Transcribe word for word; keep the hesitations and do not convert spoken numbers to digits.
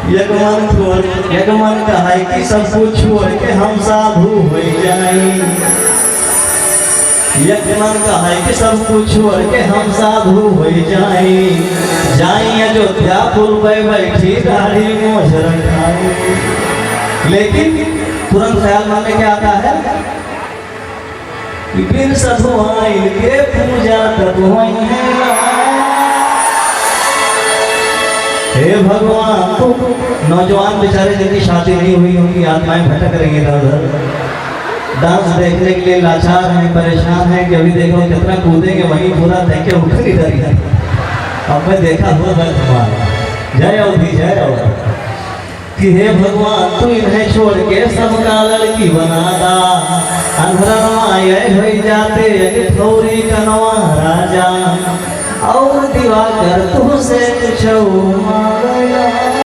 एक मन छोड़, एक मन कहे कि सब कुछ छोड़ के हम साधु होइ जाई। एक मन कहे कि सब कुछ छोड़ के हम साधु होइ जाई। जाई अयोध्या पुर पे बैठी दाढ़ी मोछ रखाई। लेकिन तुरंत ख्याल मन में क्या आता है? कि बिन सधुआइन के पूजा तब होई है ना। हे भगवान, तो नौजवान बेचारे जिनकी शादी नहीं हुई, उनकी आत्माएं भटक रही हैं इधर उधर। डांस देखने के लिए लाचार हैं, परेशान हैं कि अभी देखो कितना कूदेंगे, वहीं पूरा देख के उठ नहीं रही है। अब मैं देखा हुआ वर्तमान। जय अवधी, जय अवधी। कि हे भगवान, तू इन्हें छोड़ के सबका लड़की बना दा। अंधरनवा ये होई जाते, एक थोरी कनवा राजा। और दिवाकर तुझसे कुछ मांगना।